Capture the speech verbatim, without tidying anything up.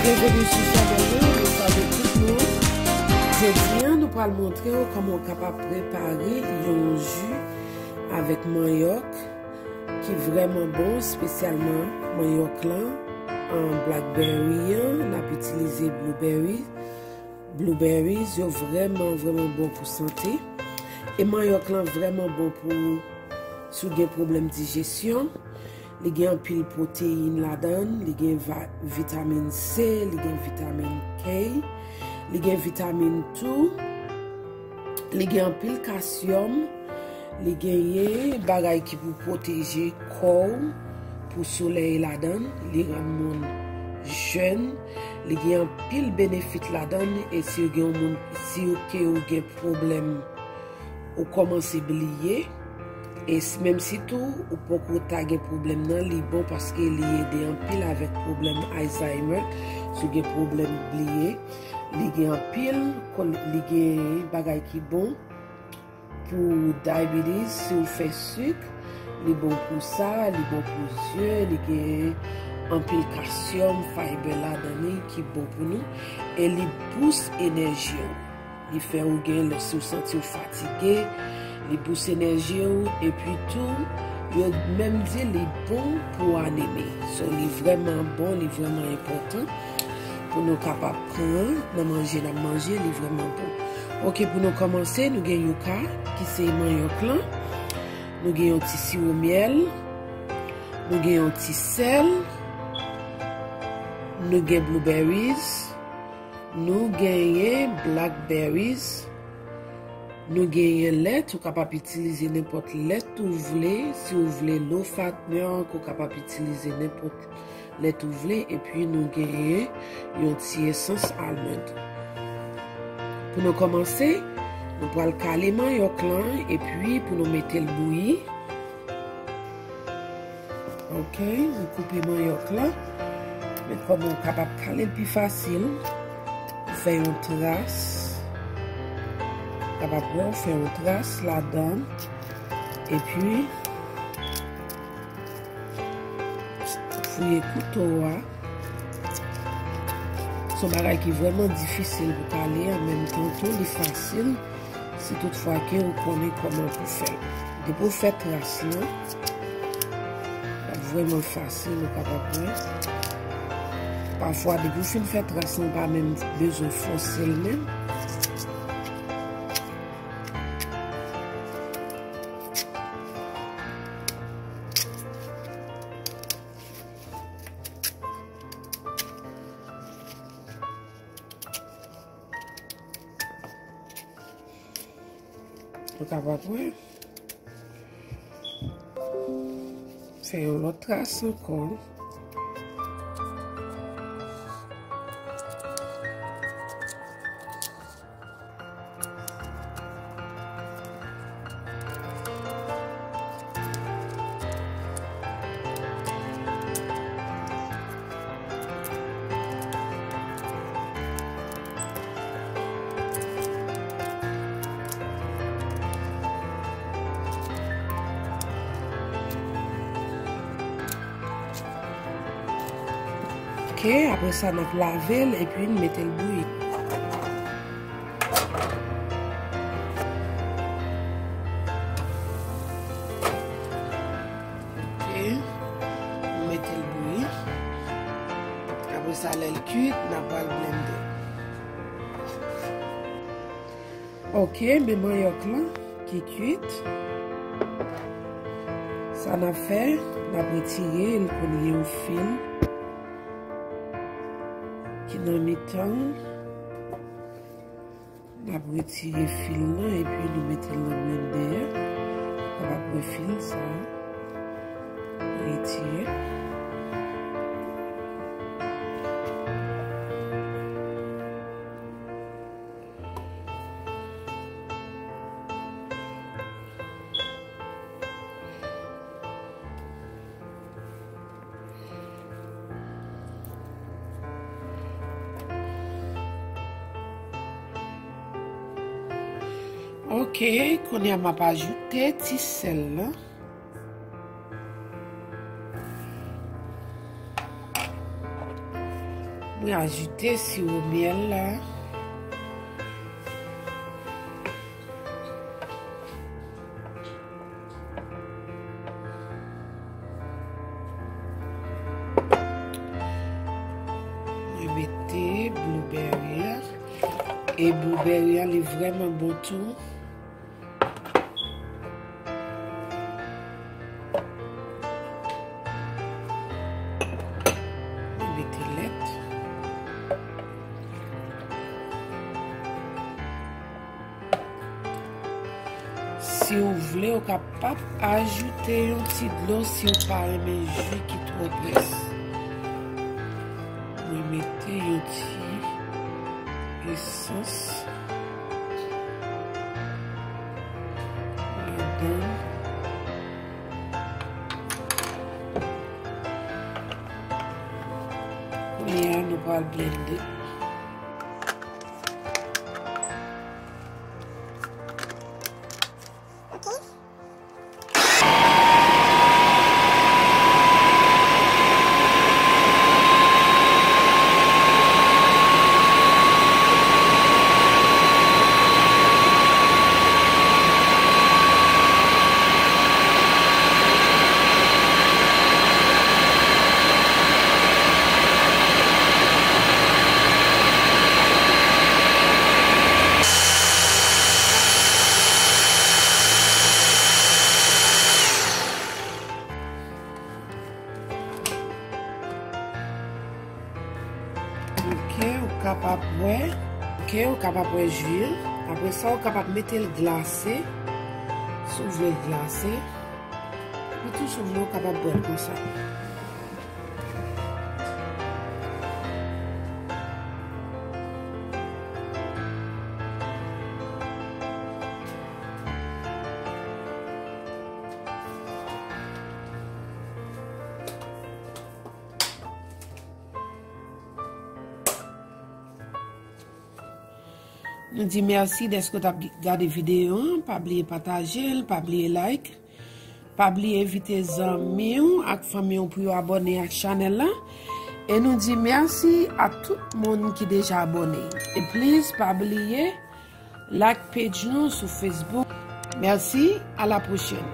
Byenveni sou chanèl mwen, bonswa de tout moun. Jodi a, nou pral montre w kòman w kapab prepare yon ji avèk manyòk ki vrèman bon, espesyalman manyòk lan, an blackberry an, n ap itilize blueberry. Blueberries, yo vrèman, vrèman bon pou sante. E manyòk lan vrèman bon pou si w gen pwoblèm dijesyon. Li gen anpil pwoteyin ladan l, li gen va-, vitamin C, li gen vitamin K, li gen vitamin tou, li gen anpil kasyòm, li genyen bagay ki pou pwoteje kò w pou solèy ladan l, li rann moun jèn, li gen anpil benefit ladan l, e si w gen yon moun, si w ke w gen pwoblèm ou kòmanse bliye. E s-, menm si tou ou poko ta gen pwoblèm nan, li bon paske li ede anpil avèk pwoblèm Alzheimer. Si w gen pwoblèm bliye, li gen anpil, kon-, li gen bagay ki bon pou diabetes, si w fè sik, li bon pou sa, li bon pou zye, li gen anpil kasyòm, fiber ladan li ki bon pou nou, e li bous enèji w. Li fè ou gen lè si w santi w fatige, li bous enèji w, epi tou, yo menm di li bon pou anemi. So, li vrèman bon, li vrèman enpòtan pou nou kapab pran nan manje n ap manje, li vrèman bon. Oke, pou nou kòmanse, nou gen yuca, ki se manyòk lan. Nou gen yon ti siwo myèl. Nou gen yon ti sèl. Nou gen blueberries. Nou genyen blackberries. Nou genyen lèt, ou kapab itilize nenpòt lèt ou vle. Si w vle low fat milk, ou kapab itilize nenpòt lèt ou vle. Epi nou genyen yon ti esans almond. Pou nou kòmanse, nou pral kale manyòk lan, epi pou nou mete l bouyi. Ok, nou koupe manyòk la. Men kòman w kapab kale l pi fasil, ou fè yon tras. Kapab wè, ou fè yon tras ladan. Epi, fouye kouto a. Se yon bagay ki vrèman difisil pou kale, an menm tan tou, li fasil. Si toutfwa ke ou konnen kòman pou fè l. Depi w fè tras lan, l ap vrèman fasil, ou kapab wè. Pafwa, depi w fin fè tras lan, ou pa menm bezwen fòse l menm. Ou kapab wè. Fè yon lòt tras ankò. Ok, apre sa, n ap lave l epi n mete l bouyi. Ok, nou mete l bouyi. Apre sa, lè l kuit, n ap pral blende. Ok, men manyòk lan ki kuit. Sa n ap fè, n ap retire l, kounye a yon fil ki nan mitan. N ap retire fil lan epi nou mete l nan blendè a. Ou kapab wè fil sa a. Retire. Ok, kounye a m ap ajoute ti sèl la. M Mwen ajoute siwo myèl la. Mwen mete blueberry an. E blueberry an, li vrèman bon tou. Mwen mete lèt. Si w vle, ou kapab ajoute yon ti dlo si w pa renmen ji ki twò près. Mwen mete yon ti esans ladan. Kounye a, nou pral blende. Ok, ou kapab wè. Ok, ou kapab wè ji an. Apre sa, ou kapab mete l glase. Si w vle l glase. Ou toujou vle, ou kapab bwè l konsa. Nou di mèsi dèske w t ap gade videyo an. Pa bliye pataje l, pa bliye like. Pa bliye envite zanmi w ak fanmi w pou yo abòne ak chanèl la. E nou di mèsi a tout moun ki deja abòne. E please, pa bliye like page nou sou Facebook. Mèsi, a la pwochèn.